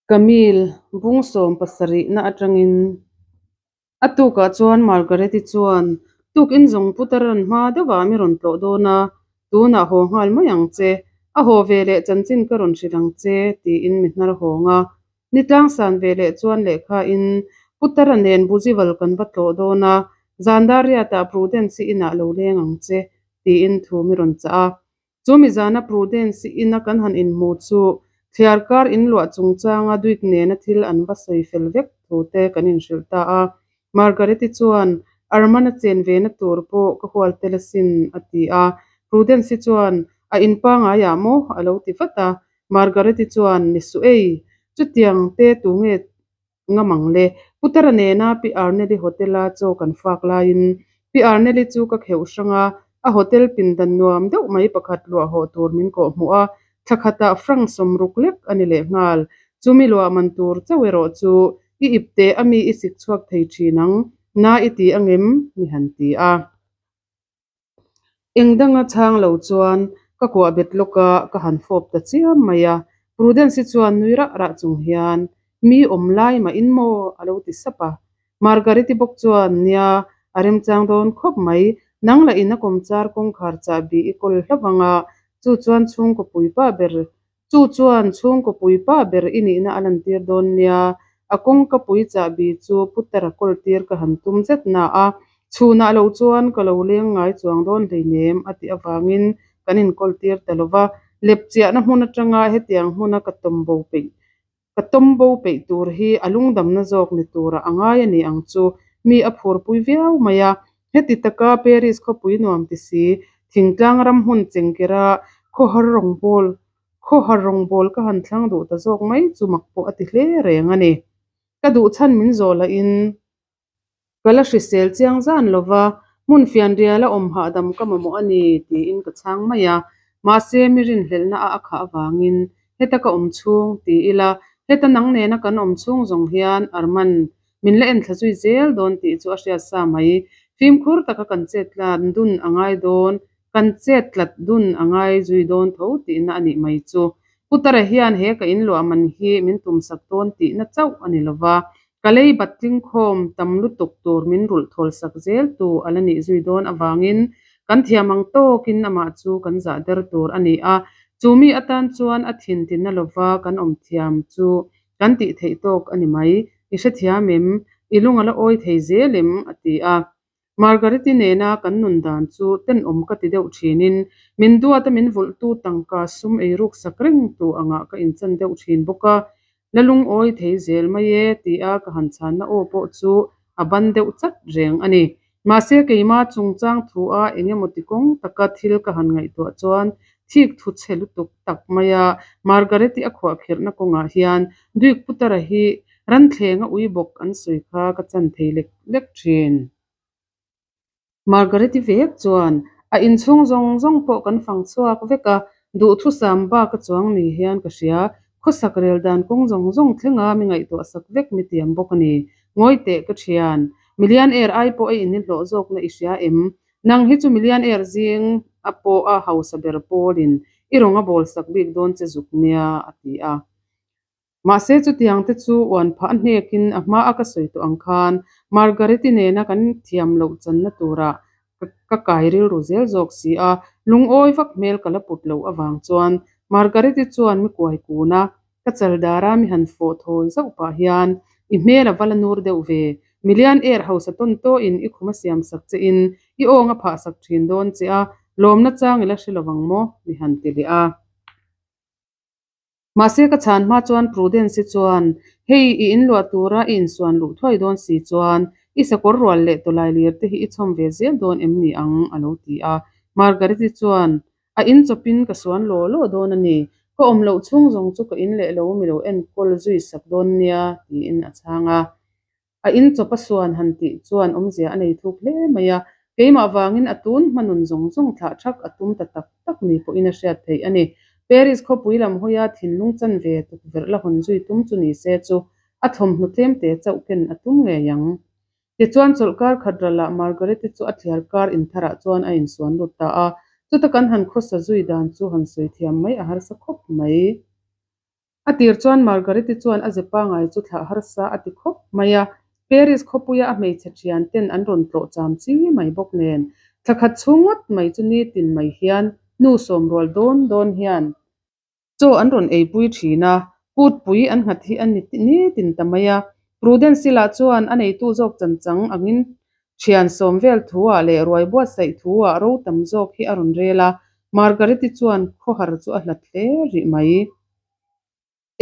Camille, bung 70 na atangin a tukah chuan Margaret-i chuan, Tukin zawng putar an hma deuhah mi rawn tlawh dawn a, tunah haw nghal mai ang che, a haw ve leh chanchin ka rawn hrilh ang che, tiin mi hnar hawng a. Ni tlangsan ve leh chuan lehkha in Putara nen Bougival kan va tlawh dawn a, zan dar riatah Prudence-i inah lo leng ang che, tiin thu mi rawn chah a. Chu mi zana Prudence-i ina kan han inhmu chu thliar kar inluah chungchanga Duik nena thil an va sawi fel vek thu te kan inhrilh ta a. Margaret-i chuan, Armand-a chen vena tur pawh ka hual tel asin, a ti a. Prudence-i chuan, A in pangaiah maw? a lo ti vat a. Margaret-i chuan, Ni suh ei, chutiang te tu nge ngam ang le? Putara nena Pi Arneli Hotel-a chaw kan fak laiin Pi Arneli chu ka kheuh hrang a, a hotel pindan nuam deuh mai pakhat luah haw tur min kawh hmuh a, thla khatah franc 60 lek a ni lehnghal. Chumi luah man tur chauh erawh chu i ip teh a mi i sik chhuak thei thin ang, na i ti angem? mi han ti a. Eng danga chhang lo chuan ka kuah bet lawk a, ka han fawp ta chiam mai a. Prudence-i chuan nui rah rah chung hian, Mi awm lai mah in maw? a lo ti sap a. Margaret-i bawk chuan, Nia, a remchang dawn khawp mai. Nang lah in a kawmchar kawngkhar chahbi i kawl hlauh ang a, chu chuan chhungkaw puipa ber Chu chuan chhungkaw puipa ber i nihna a lantir dawn nia, a kawngka pui chahbi chu Putara kawltir ka han tum zet na a, chhunah lo chuan ka lo leng ngai chuang dawn hleinem a tih avangin kan inkawltir ta lo va, lepchiahna hmun atanga hetiang hmuna ka tawm bo peih ka tawm bo peih tur hi a lungdamna zawk ni turah a ngai a ni ang chu mi a phurpui viau mai a, Heti taka Paris khawpui nuam ti si, thingtlang ram hmun chengkera khawhar rawngbâwl khawhar rawngbâwl ka han thlang duh ta zawk mai chu mak pawh a ti hle reng a ni. Ka duh chhan min zawh lahin ka la hrisel chiang zan lo va, hmun fianriala awm hahdam ka mamawh a ni tiin ka chhang mai a. Mahse, mi rinhlelhna a a khah avangin heta ka awm chhung ti ila, heta nang nena kan awm chhung zawng hian Armand Min la enthla zui zel dawn tih chu a hriat sa mai. Fimkhur taka kan chet tlat dun a ngai dawn, kan chet tlat dun a ngai zui dawn tho tihna a nih mai chu. Putara hian he ka inluah man hi min tumsak dawn tihna chauh a ni lova, ka lei bat tlingkhawm tam lutuk tur min rulh thawl sak zel tu a la nih zui dawn avangin kan thiam ang tawkin amah chu kan zah der tur a ni a. Chu mi atan chuan a thin tina lova kan awm thiam chu Kan tih theih tawk a ni mai. I hrethiam em? I lung a la awi thei zel em? a ti a. Margaret-i nena kan nun dan chu tenawm ka ti deuh thinin, min duata min vulhtu tangka sum eiruk sak reng tu angah ka inchan deuh thin bawk a. La lungawi thei zel mai e tia ka han chhanna aw pawh chu a ban deuh chat reng a ni. Mahse keima chungchang thu a eng emaw ti kawng taka thil ka han ngaihtuah chuan thik thu chhe lutuk tak mai a, Margaret-i a khuahkhirhna kawngah hian Duik Putara hi ranthlenga ui bawk an sawi kha ka chan thei lek lek thin. Margaret-i vek chuan a inchhung zawng zawng pawh kan fang chhuak vek a, duhthusam bak a chuang ni hian ka hria. Khawsak rel dan kawng zawng zawng thlenga mi ngaihtuah sak vek mi tiam bawk a ni. Ngawi teh ka thian, Million air ai pawh a in hlawh zawkna i hria em? Nang hi chu million air zing a pawh a hausa ber pawlin i rawn a bawl sak bik dawn che zuk nia, a ti a. Mahse chutiang te chu uan phah hnekin a hma a ka sawi tawh ang khan Margaret-i nena kan thiam loh channa turah ka kai rilru zel zawk si a, lungawi vak hmel ka la put loh avang chuan Margaret-i chuan mi kuai kun a, Ka chal dara mi han fawh thawi zauh pah hian i hmel a va la nur deuh ve. Milian er hausa tawn tawhin i khum a siam sak che in i awng a phah sak thin dawn che a, lawmna chang i la hre lovang maw? mi han ti leh a. Mahse ka chhan hma chuan Prudence-i chuan, Hei i inluah tura i insuan luh thuai dawn si chuan i sakawr rual leh tawlai lir te hi i chhawm ve zel dawn em ni ang? a lo ti a. Margaret-i chuan, A in chawpin ka suan law law dawn a ni. Ka awm loh chhung zawng chu ka in leh lo mi lo enkawl zui sak dawn nia, tiin a chhang a. A in chawp a suan han tih chuan awmzia a nei thuk hle mai a, keimah vangin a tun hma nun zawng zawng thlah thak a tum ta tak tak ni pawhin a hriat theih a ni. Paris khawpui lam hawia thinlung chanve tukverh la hawn zui tum chu ni se chu a thawmhnaw tlemte chauh ken a tum ngei ang. Tichuan chawlhkar khat ralah Margaret-i chu a thliar kar intharah chuan a insuan lut ta a, chuta kan han khawsa zui dan chu han sawi thiam mai a harsa khawp mai. A tir chuan Margareti chuan a ze pangai chu thlah harsa a ti khawp mai a, Paris khawpuia a hmeichhe thian ten an rawn tlawh cham chi mai bawk nen, thla khat chhung ngawt mai chu nitin mai hian nu sawm rual dawn dawn hian chaw an rawn eipui thin a, kutpui an nghat hi a ni nitin ta mai a. Prudence-i lah chuan a neitu zawk chanchang angin thian sawm vel thu-ah leh ruai buatsaih thu-ah ro tam zawk hi a rawn rel a, Margaret-i chuan khawhar chu a hlat hle rih mai.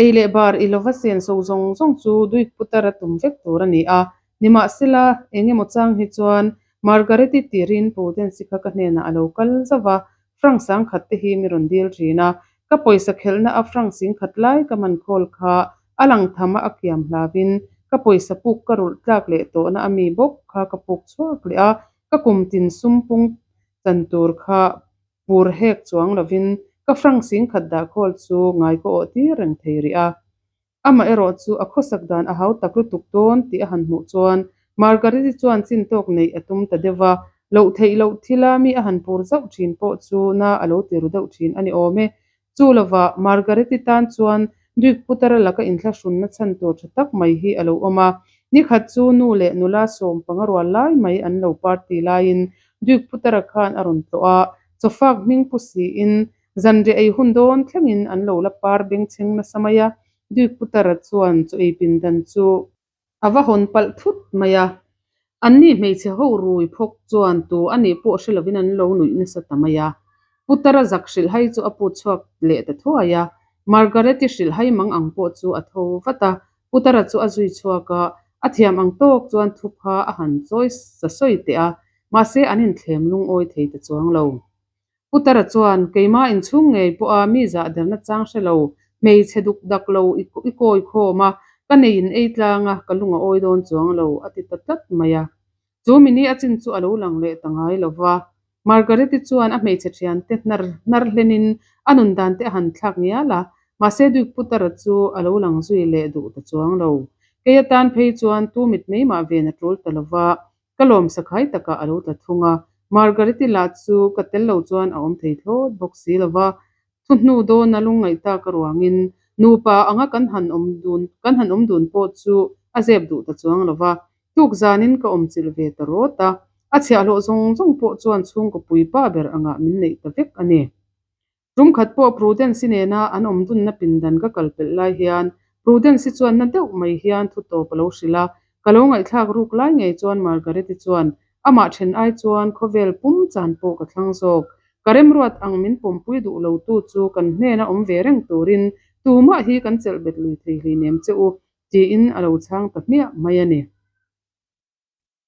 Ei leh bar i lova senso zawng zawng chu Duik Putar a tum vek tur a ni a, nimahsela eng emaw chang hi chuan Margaret-i tirin Prudence-i kha ka hnenah a lo kal zauh a, Frank sangkhat te hi mi rawn dil thin a, ka pawisa khelhna a frank singkhat lai ka man khawl kha a lang tham a a kiam hlauin ka pawisa puk ka rulh tlak leh tawhna a mi bawk kha ka puk chhuak leh a, ka kum tin sum pung chan tur kha pur hek chuang lovin ka frank singkhat dah khawl chu ngai ka awh tir reng thei rih a. Amaherawh chu a khawsak dan a hau tak lutuk dawn tih a han hmuh chuan Margaret-i chuan chin tawk neih a tum ta deuh va, loh theih loh thila mi a han pur zauh thin pawh chu na a lo ti ru deuh thin a ni awm e. Chu lovah Margaret-i tan chuan Duke Putara laka inthlahrunna chhan tur tha tak mai hi a lo awm a. Nikhat chu nu leh nula sawm panga rual lai mai an lo party laiin Duke Putara khan a rawn tlawh a, chawfak hming pu siin Zanriah ei hun dawn thlengin an lo la par bengchheng nasa mai a, Duke Putara chuan chaw ei pindan chu a va hawn palh thut mai a. Anni hmeichhe ho rui phawk chuan tu a nih pawh hre lovin an lo nuih nasa ta mai a. Putara zak hrilhhai chu a put chhuak leh ta thuai a, Margaret-i hrilhhai mang ang pawh chu a tho vat a, Putara chu a zui chhuak a, a thiam ang tawk chuan thupha a han chawi sa sawi teh a, mahse an inthlem lungawi thei ta chuang lo. Putara chuan, Keimah inchhung ngei pawha mi zahderna chang hre lo, hmeichhe duk dak lo i kawi khawm a, ka nei in ei tlang a, ka lung a awi dawn chuang lo, a ti ta tlat mai a. Chu mini a chin chu a lo lang leh ta ngai lo va. Margaret-i chuan a hmeichhe thiante hnar hnar hlenin a nun dan te a han thlak ngial a, mahse Duke Putara chu a lo lang zui leh duh ta chuang lo. Kei atan phei chuan tu mit mai mah ven a tul ta lo va, Ka lawm sakhai takah a lo tla thung a, Margaret-i lah chu ka tel lo chuan a awm thei thlawt bawk si lo va, thu hnu dawna lungngaih tak a ruangin nupa anga kan han awm dun kan han awm dun pawh chu a zep duh ta chuang lo va, tuk zanin ka awm chilh ve ta rawt a, a chhiahhlawh zawng zawng pawh chuan chhungkaw puipa ber angah min neih ta vek a ni. Tum khat pawh Prudence-i nena an awm dunna pindan ka kal pelh lai hian Prudence-i chuan na deuh mai hian thu tawp a lo hrilh a, ka lo ngaihthlak ruk lai ngei chuan Margaret-i chuan amah then ai chuan khawvel pum chan pawh ka thlang zawk. Ka remruat ang min pawmpui duh lo tu chu kan hnena awm ve reng turin tumah hi kan chelh bet lui thei hleinem che u tiin a lo chhang ta hmiah mai a ni.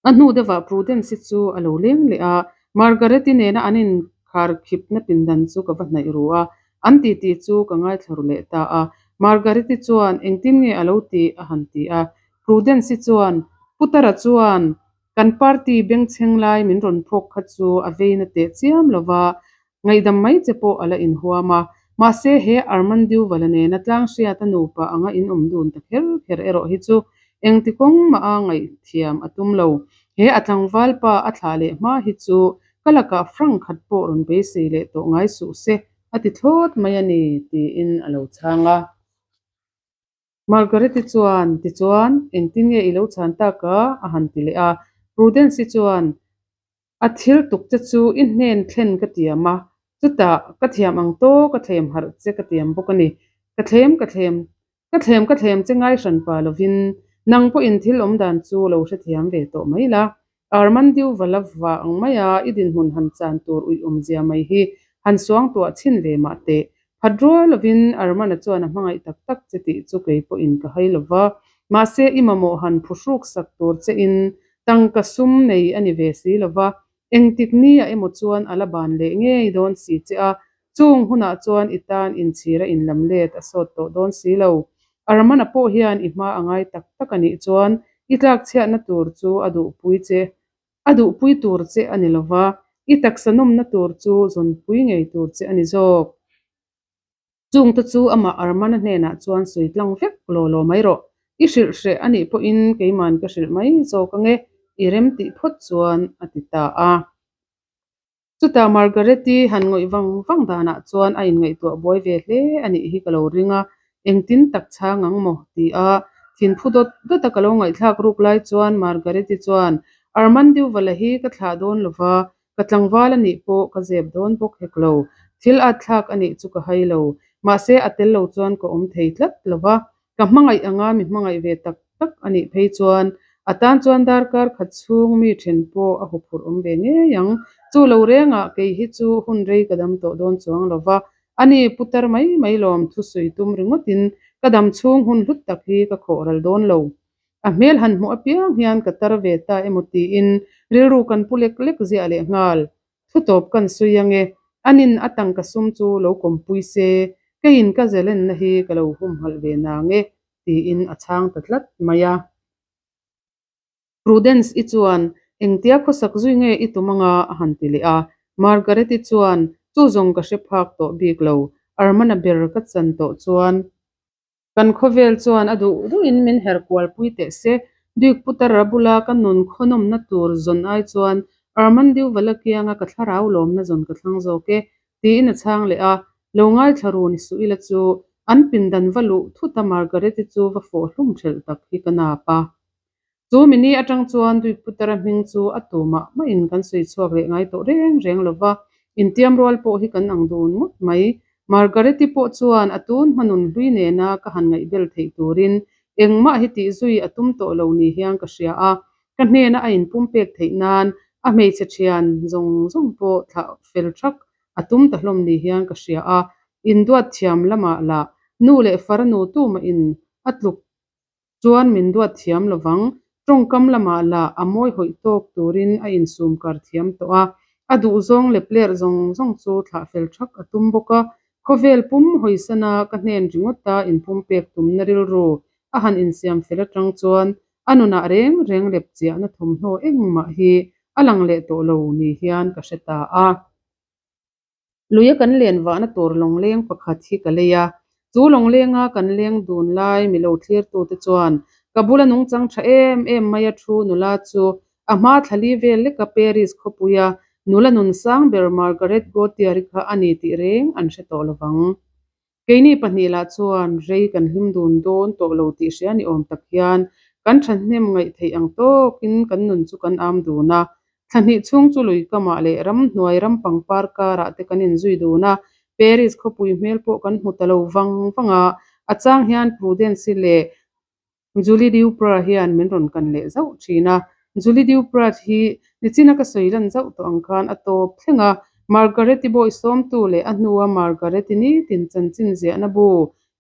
A hnu deuhah Prudence-i chu a lo leng leh a, Margaret-i nena an inkhar khipna pindan chu ka va hnaih ru a, an titi chu ka ngaithla ru leh ta a. Margaret-i chuan, Engtin nge a lo tih? a han ti a. Prudence-i chuan, Putara chuan kan party bengchheng lai min rawn phawk kha chu a veina teh chiam lo va, Ngaihdam mai che pawh a la inhuam a, mahse he Armand Duval-a nena tlang hriata nupa anga in awm dun ta kher kher erawh hi chu engti kawng maha ngaihthiam a tum lo. He a tlangval pa a thlah leh hma hi chu ka lakah frank khat pawh rawn beisei leh tawh ngai suh se a ti thlawt mai a ni, tiin a lo chhang a. Margaret-i chuan, Tichuan, engtin nge i lo chhan tak a? a han ti leh a. Prudence-i chuan, A thil tuk che chu i hnen thlen ka tiam a, chutah ka thiam ang tawk a thlem harh che ka tiam bawk a ni. Ka thlem ka thlem, ka thlem ka thlem che ngai hran pa lovin nang pawhin thil awm dan chu lo hrethiam ve tawh mai la. Armand Duval-a va ang maia i dinhmun han chan tur uih awmzia mai hi han suangtuah chhin ve mah teh. Phat rual lovin Armand-a chuan a hmangaih tak tak che tih chu kei pawhin ka hai lova, mahse i mamawh han phuhruk sak tur che in Tangka sum nei a ni ve si lo va, engtik ni ah emaw chuan a la ban leh ngei dawn si che a, chung hunah chuan i tan inchhira inlam let a sawt tawh dawn si lo. Armana pawh hian i hma a ngai tak tak a nih chuan i tlakchhiatna tur chu a duhpui che a duhpui tur che a ni lo va, i taksa nawmna tur chu zawnpui ngei tur che a ni zawk. Chungte chu amah Armana hnenah chuan sawi tlang vek law law mai rawh. I hrilh hreh a nih pawhin keiman ka hrilh mai zawk ange, i rem tih phawt chuan a ti ta a. Chutah Margaret-i han ngawih vang vang danah chuan a inngaihtuah buai ve hle a nih hi ka lo ring a. Engtin tak chhang ang maw? ti a thinphu dawt dawt a ka lo ngaihthlak ruk lai chuan Margaret-i chuan Armand Duval-a hi ka thlah dawn lo va, ka tlangval a nih pawh ka zep dawn bawk hek lo. Thil at thlak a nih chu ka hai lo. Mahse a tel lo chuan ka awm thei tlat lo va, ka hmangaih anga mi hmangaih ve tak tak a nih phei chuan a tan chuan darkar khat chhung mi then pawh a huphurh awm ve ngei ang. Chu lo rengah kei hi chu hun rei ka dam tawh dawn chuang lo va, ani putar mai mai lawm thusawi tum ringawtin ka dam chhung hun hlut tak hi ka khawh ral dawn lo. A hmel han hmuh apiang hian ka tar ve ta emaw tiin rilru kan pu lek lek ziah leh nghal. Thutawp kan sawi ange, anin a tangka sum chu lo kawmpui se, keiin ka zelenna hi ka lo humhalh ve nang e, tiin a chhang ta tlat mai a. Prudence-i chuan, Engtia khawsak zui nge i tum anga? a han ti leh a. Margaret-i chuan, Chu zawng ka hre phak tawh bik lo, Armana ber ka chan tawh chuan. Kan khawvel chuan a duh duhin min her kualpui teh se, Duke Putara bula ka nun khawnawmna tur zawn ai chuan Armand Duval-a kianga ka thlarau lawmna zawn ka thlang zawk e, tiin a chhang leh a. Lo ngaithla ru ni suh ila chu an pindan va luh thut a Margaret-i chu va fawh hlum ṭhelh tak hi ka nap a. Chu mini atang chuan Duke Putara hming chu a tu mah mahin kan sawi chhuak leh ngai tawh reng reng lo va, intiam rual pawh hi kan ang dun ngawt mai. Margaret-i pawh chuan a tun hmanun hlui nena ka han ngaihbel theih turin engmah hi tih zui a tum tawh lo ni hian ka hria a, ka hnena a inpumpek theih nan a hmeichhe thian zawng zawng pawh thlah fel thak a tum ta hlawm ni hian ka hria a, induat thiam lamah lah nu leh farnu tumahin a tluk Chuan min duat thiam lovang, tawngkam lamah lah a mawi hawih tawk turin a insum kar thiam tawh a, a duhzawng leh player zawng zawng chu thlah fel thak a tum bawk a, khawvel pum hawisana ka hnen ringawta inpumpek tumna rilru a han insiam fel atang chuan a nunah reng reng lep chiahna thawmhnaw engmah hi a lang leh tawh lo ni hian ka hre ta a. Luia kan len vahna tur lawngleng pakhat hi ka lei a, chu lawnglenga kan leng dun lai mi lo thlirtute chuan ka bula nungchang tha em em mai a thu nula chu a hma thlali vel leka Paris khawpuia nula nun sang ber Margaret Gautier-i kha a ni tih reng an hre tawh lovang. Keini pahnih lah chuan rei kan hlim dun dawn tawh lo tih hria ni awm tak hian kan thahnem ngaih theih ang tawkin kan nun chu kan am dun a. Thla hnih chhung chu lui kamah leh ramhnuai ram pangpar karah te kan inzui dun a, Paris khawpui hmel pawh kan hmu ta lo vang vang a, a chang hian Prudence-i leh Julie Duprat hian min rawn kan leh zauh thin a, Julie Duprat hi nichina ka sawi lan zauh tawh ang khan a tawp thleng a, Margaret-i bawi sawmtu leh a hnua Margaret-i nitin chanchin ziahna bu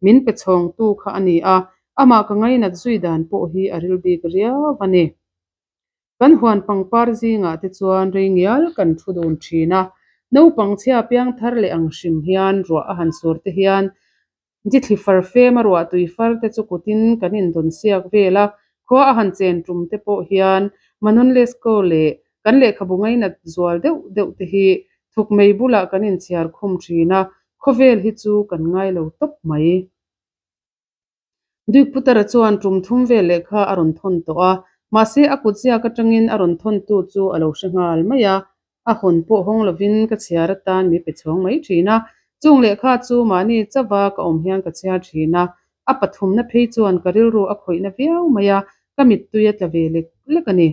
min pe chhawngtu kha a ni a, amah ka ngainat zui dan pawh hi a ril bik riau a ni. Kan huan pangpar zingah te chuan rei ngial kan thu dun thin a, naupang chhia piang thar leh ang hrim hian ruah a han sur te hian Dithli far fem a ruah tui far te chu kutin kan indawn siak vel a, khua a han chen tum te pawh hian Manon Lescaut leh kan lehkhabu ngainat zual deuh deuh te hi thuk mei bulah kan inchhiar khum thin a, khawvel hi chu kan ngai lo tawp mai. Duke Putara chuan tum thum vel lehkha a rawn thawn tawh a, mahse a kut ziak atangin a rawn thawntu chu a lo hre nghal mai a, A hawn pawh hawng lovin ka chhiar atan mi pe chhawng mai thin a, chung lehkha chu mahni chauha ka awm hian ka chhiar thin a, a pathumna phei chuan ka rilru a khawihna viau mai a, ka mittui a tla ve lek lek a ni.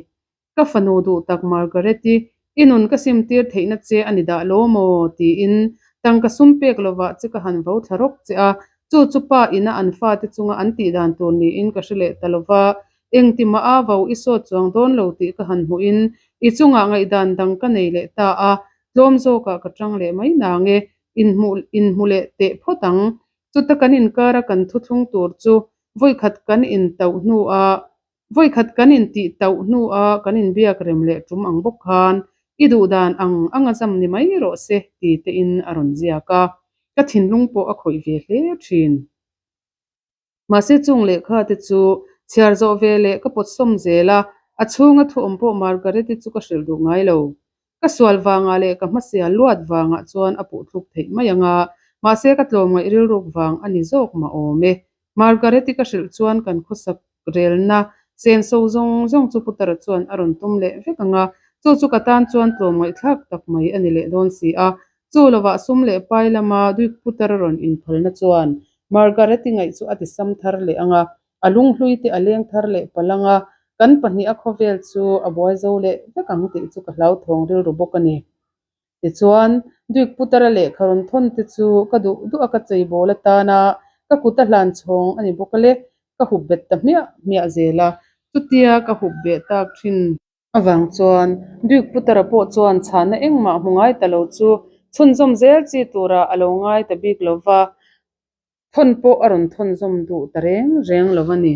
Ka fanu duh tak Margaret-i, i nun ka simtir theihna che a ni dah lo maw? tiin tangka sum pek lovah che ka han vo thla rawk che a, chu chu pa ina an fate chunga an tih dan tur niin ka hre leh ta lova, Engti mah a vo i sawt chuang dawn lo tih ka han hmuhin i chungah ngaihdan dang ka nei leh ta a, tlawm zawkah ka tang leh mai nang e, inhmuh inhmu leh teh phawt ang. Chuta kan inkara kan thuthlung tur chu vawikhat kan intauh hnua vawikhat kan intih tauh hnua kan inbiak rem leh tum ang bawk khan i duhdan ang anga zam ni mai rawh se ti tein a rawn ziak a, ka thinlung pawh a khawih ve hle thin. Mahse chung lehkha te chu chhiar zawh ve leh ka pawt sawm zel a, a chhunga thu awm pawh Margaret-i chu ka hrilh duh ngai lo. Ka sual vangah leh ka hmasia luat vangah chuan a puh thluk theih mai ang a, mahse ka tlawmngaih rilruk vang a ni zawk mah awm e. Margaret-i ka hrilh chuan kan khawsak relna senso zawng zawng chu Putara chuan a rawn tum leh vek ang a, chu chu ka tan chuan tlawmngaihthlak tak mai a ni leh dawn si a. Chu lovah sum leh pai lama Duke Putara rawn inphalna chuan Margaret-i ngaih chu a ti sam thar leh ang a, a lunghlui te a leng thar leh palh ang a, kan pahniha khawvel chu a buai zo leh vek ang tih chu ka hlauthawng rilru bawk a ni. Tichuan, Duke Putara lehkha rawn thawn te chu ka duh duh a ka cheibawl atana ka kut a hlan chhawng a ni bawk a le, ka hup bet ta hmiah hmiah zel a. Chutia ka hup beh tak thin avang chuan Duke Putara pawh chuan chhahna engmah hmu ngai ta lo chu chhunzawm zel chi turah a lo ngai ta bik lo va, thawn pawh a rawn thawnzawm duh ta reng reng lo a ni.